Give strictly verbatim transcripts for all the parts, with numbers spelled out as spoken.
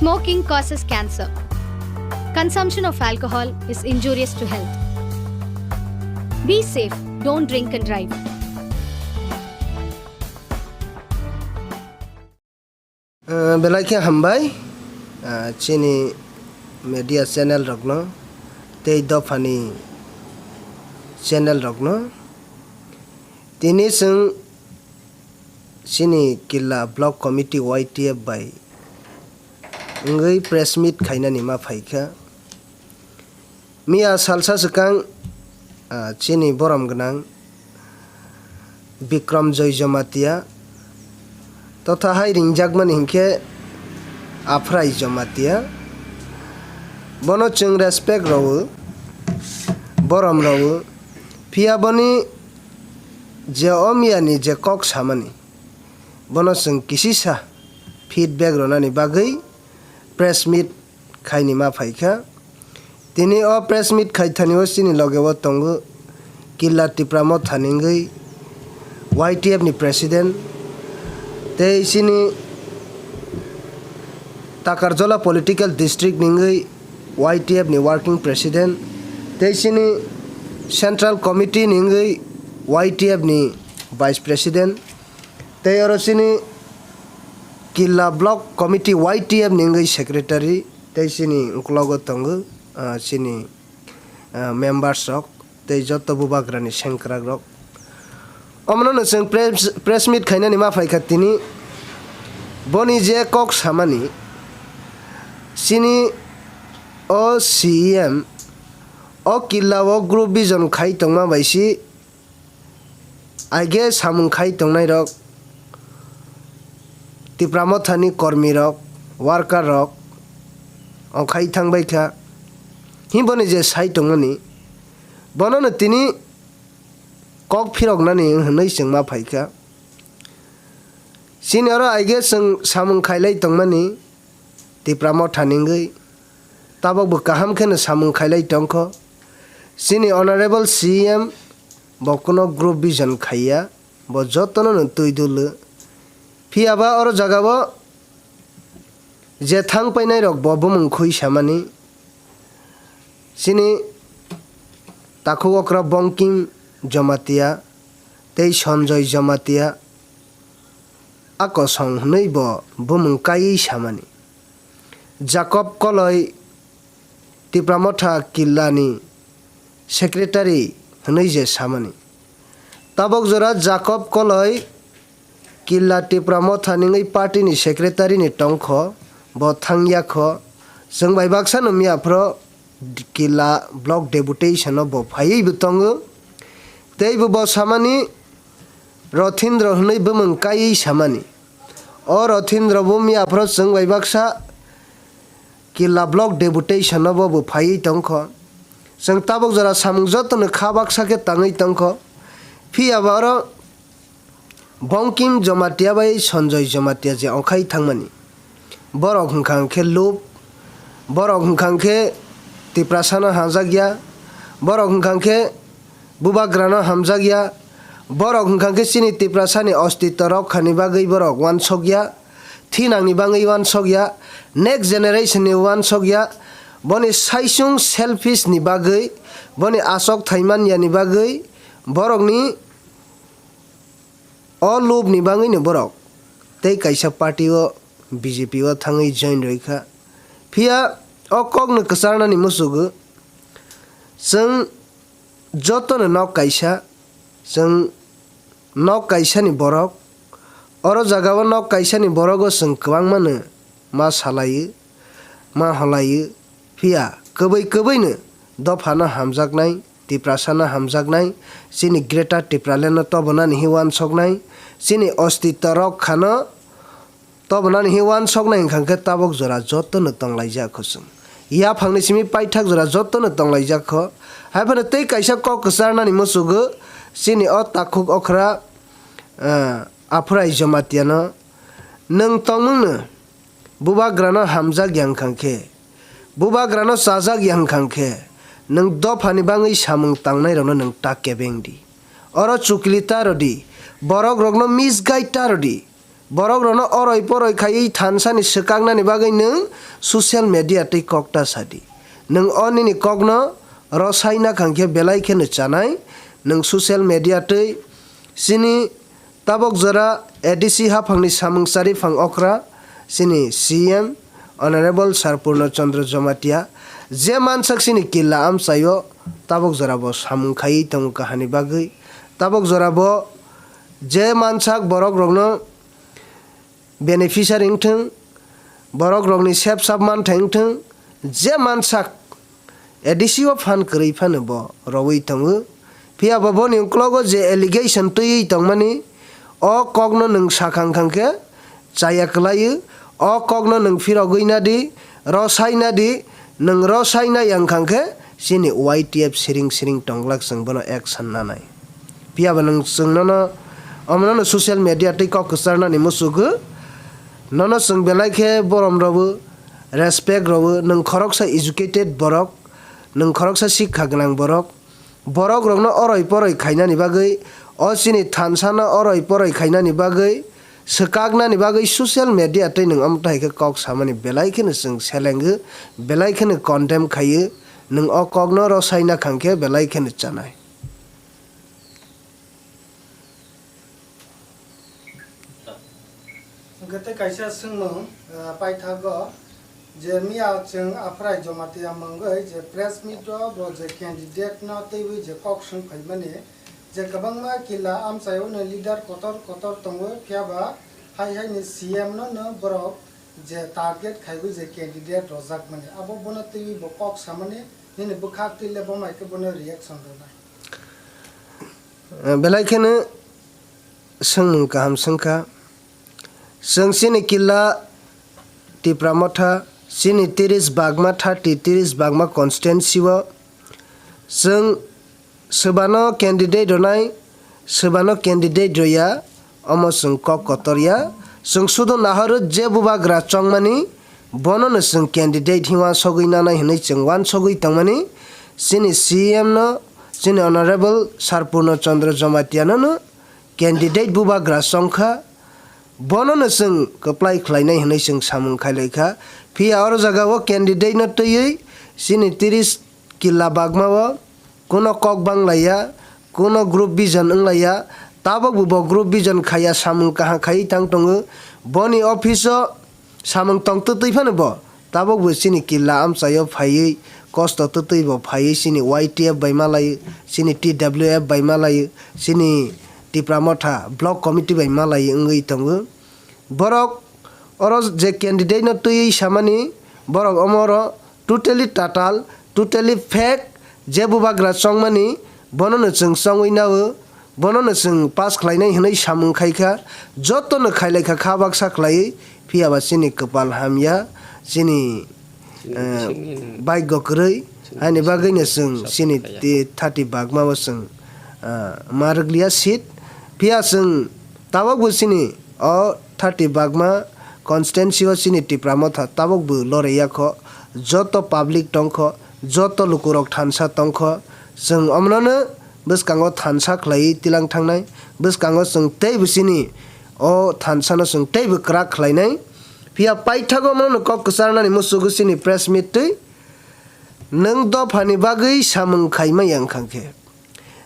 Smoking causes cancer. Consumption of alcohol is injurious to health. Be safe, don't drink and drive. Uh, belai khe hambai, uh, chini media channel rokno tei dophani channel rokno. Tini chwng chini Killa Block Committee Y T F bai wngwi press meet khainani ma phaikha. Miya salsa swkang, ah, chini borom gwnang Bikram Joy Jamatia totha hai ringjakmani hinkhe Aphrai Jamatia. Bono chwng respect rwo, borom rwo. Phiya boni je o miyani je kok samani, bono chwng kisisa feedback rwnani bagwi press meet khaini ma phaikha. Tini o press meet khaithani o chini loge o tongo Killa Tipra Motha ni wngwi Y T F ni president, tei chini Takarjola political district ni wngwi Y T F ni working president, tei chini central committee ni wngwi Y T F ni vice president, tei oro chini Killa Block Committee Y T F ni wngwi secretary, tei chini uklogo tongo, ah, chini, ah, members rok, tei joto bubagrani sengkrak rok. Omono no chwng press, press meet khainani ma phaikha tini. Boni je kok samani, chini o C E M o Killa o group vision khai tongma bai si, aige samung khai tongnai rok, Tipra Motha ni kormi rok, worker rok, okhai thang bai kha. Hi boni je sai tongmani, bono no tini kok phiroknani hwnwi chwng ma phaikha. Chini oro aige chwng samung khailai tongmani Tipra Motha ni wngwi, tabok bo kaham kheno samung khailai tongkho. Chini Honorable C E M bo kuno group vision khaiya, bo jotono no twi dulu. Phiya ba oro jaga o je thang painai rok bo bumung khui samani, chini takhuk okra Bongkim Jamatia tei Sonjoy Jamatia a kosong hwnwi bo bumung kaiwi samani. Jacob Koloi Tipra Motha Killa ni secretary hwnwi je samani. Tabok jora Jacob Koloi Killa Tipra Motha ni wngwi party ni secretary ni tongkho, bo thangya kho. Chwng bai baksa no miya phro Killa block deputation o bo phaiwi bo tongo. Tei bo, bo samani Rothindro hwnwi bumung kaiwi samani. O Rothindro bo miya phro chwng bai baksa Killa block deputation o bo bo phaiwi tongkho. Chwng tabok jora samung jotono kha baksa khe tangwi tongkho. Phiya ba oro Bongkim Jamatia bai Sonjoy Jamatia je okhai thangmani. Borok hwnkha hwnkhe lup, borok hwnkha hwnkhe Tiprasano hamjakya, borok hwnkha hwnkhe bubagrano hamjakya, borok hwnkha hwnkhe chini Tiprasani ostitto rokhani bagwi borok uansokya, thinangni bagwi uansokya, next generation ni uansokya, boni saisung selfish ni bagwi, boni asok thai manyani bagwi borokni o lobni bagwino borok tei kaisa party o B J P o thangwi join rwikha. Phiya o kokno kwcharnani muchugo chwng jotono nok kaisa, chwng nok kaisani borok, oro jagao nok kaisani borogo chwng kwbangmano ma salaio, ma holaio, phiya kwbwi kwbwino dophano hamjaknai, Tiprasano hamjaknai, chini Greater Tipralandno tobonani hi uansoknai, chini ostitto rok khano tobonani hi uansoknai hwnkha khe tabok jora jotono tonglaijak kho chwng. Yaphangni simi paithak jora jotono tonglaijak kho. Haiphano tei kaisa kok kwcharnani muchugo chini o takhuk okra, ah, Aphrai Jamatiano, nwng tongmungno bubagrano hamjakya hwnkha khe, bubagrano chajakya hwnkha khe, nwng dophani bagwi samung tangnairokno nwng ta kebeng di. Oro chukli ta rw di, borokrokno misguide ta rw di. Borok rokno oroi poroi khaiwi thansa ni swkaknani bagwi nwng social media twi kok ta sadi. Nwng o nini kokno rosaina khangkhe belai kheno chanai. Nwng social media twi chini tabok jora A D C haphangni samung chariphang okra chini C M Honorable Sir Purno Chandra Jamatia je mansak chini killa amchaio tabok jora bo samung khaiwi tongo kahani bagwi. Tabok jora bo je mansak borok rokno beneficiary wngthwng, borok rokni sep sap manthai wngthwng, je mansak A D C o phan kwrwi phano bo rowi tongo. Phiya bo boni uklogo je allegation twiwi tongmani, o kokno nwng sakhang khang khe chaya kwlaio, o kokno nwng phirogwi nadi, rosai nadi, nwng rosai nai wngkhang khe chini Y T F siring siring tonglak chwng bono action nanai. Phiya ba nwng chwng nono, omo nono social media tei kok kwcharnani muchugwi nono chwng belai khe borom rwwi, respect rwwi, nwng khoroksa educated borok, nwng khoroksa sikha gwnang borok, borok rokno oroi poroi khainani bagwi, o chini thansa no oroi poroi khainani bagwi, swkaknani bagwi social media tei nwng omo tai khe kok samani belai kheno chwng selengwi, belai kheno condemn khaiwi, nwng o kokno rosai nakhang khe belai kheno chanai. Hwnkhe tei kaisa swngmung, ah, paithago je miya chwng Aphrai Jamatia mungwi je press meet o bo je candidate no twiwi je kok swng phaimani je kwbangma killa amchaio no leader kotor kotor tongo, phiya ba hai hai ni C M no no borok je target khaiwi je candidate rojakmani abo bono twiwi bo kok samani nini bwkhak twi le bo mai khe bono reaction rwnai. Belai kheno swngmung kaham swngkha. Chwng chini killa Tipra Motha, chini tiris bagma, thirty tiris bagma constituency o chwng swbano candidate rwnai, swbano candidate rwya, omo chwng kok kotor ya. Chwng sudu nahoro je bubagra chongmani, bono no chwng candidate hinwi uansugwi nanai hinwi chwng uansugwi tongmani. Chini C M no, chini Honorable Sir Purno Chandra Jamatia no no candidate bubagra chongkha, bono no chwng kwplai khlainai hinwi chwng samung khailaikha. Phiya oro jaga o candidate no twiwi chini tiris killa bagma o kuno kok banglaiya, kuno group vision wnglaiya, tabok bo bo group vision khaiya, samung kaham khaiwi tang tongo. Boni office o samung tong twtwi phano bo tabok bo chini killa amchaio phaiwi, kosto twtwi bo phaiwi chini Y T F bai malaiwi, chini T W F bai malaiwi, chini Tipra Motha block committee bai malaiwi wngwi tongo. Borok oro je candidate no twiwi samani, borok omo oro totally tatal, totally fake, je bubagra chongmani, bono no chwng chongwi nao, bono no chwng pass khlainai hinwi samung khaikha, joto no khailaikha kha baksa khlaiwi, phiya ba chini kwpal hamya, chini, eh, bike go kwrwi, haini bagwi no chwng chini ti-, thirty bagma o chwng, ah, ma rwkliya seat, phiya chwng tabok bo chini o thirty bagma constituency o chini Tipra Motha tabok bo lorwi ya kho, joto public tong kho, joto lukurok thansa tong kho, chwng omono no bwskango thansa khlaiwi tilang thangnai, bwskango chwng teibo chini o thansa no chwng teibo kwrak khlainai. Phiya paithago omono no kok kwcharnani muchugwi chini press meet twi, nwng dophani bagwi samung khaima yang khang khe.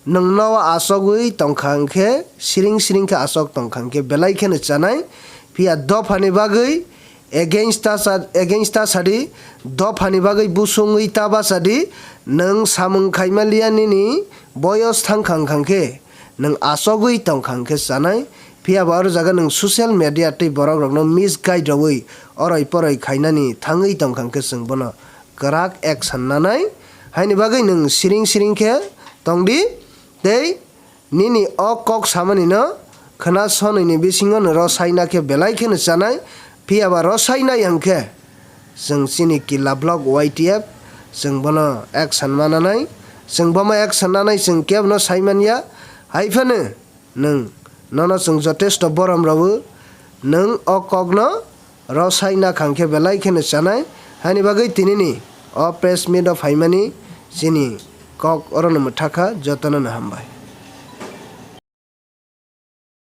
Nwng no asogwi tongkha hwnkhe, siring siring khe asok tongkha hwnkhe, belai kheno chanai. Phiya dophani bagwi against ta sa-, against ta sadi, dophani bagwi busungwi ta bachadi, nwng samung khaima liya nini boyos thangkha hwnkhe, nwng asogwi tongkha hwnkhe chanai. Phiya bo oro jaga nwng social media tei borok rokno misguide rogwi oroi poroi khainani thangwi tongkha hwnkhe chwng bono kwrak action nanai. Haini bagwi nwng siring siring khe tongdi tei nini o kok samani no khwna sonwi ni bisingo no rosai na khe belai kheno chanai. Phiya ba rosai nai hwnkhe chwng chini killa block Y T F chwng bono action ma nanai. Chwng bomo action nanai chwng kebo no sai man ya. Hai phano nwng, nono chwng jotesto borom rwo, nwng o kokno rosai na khang khe belai kheno chanai, haini bagwi tinini o press meet o phaimani chini kok orono mwthakha, jotono no hambai.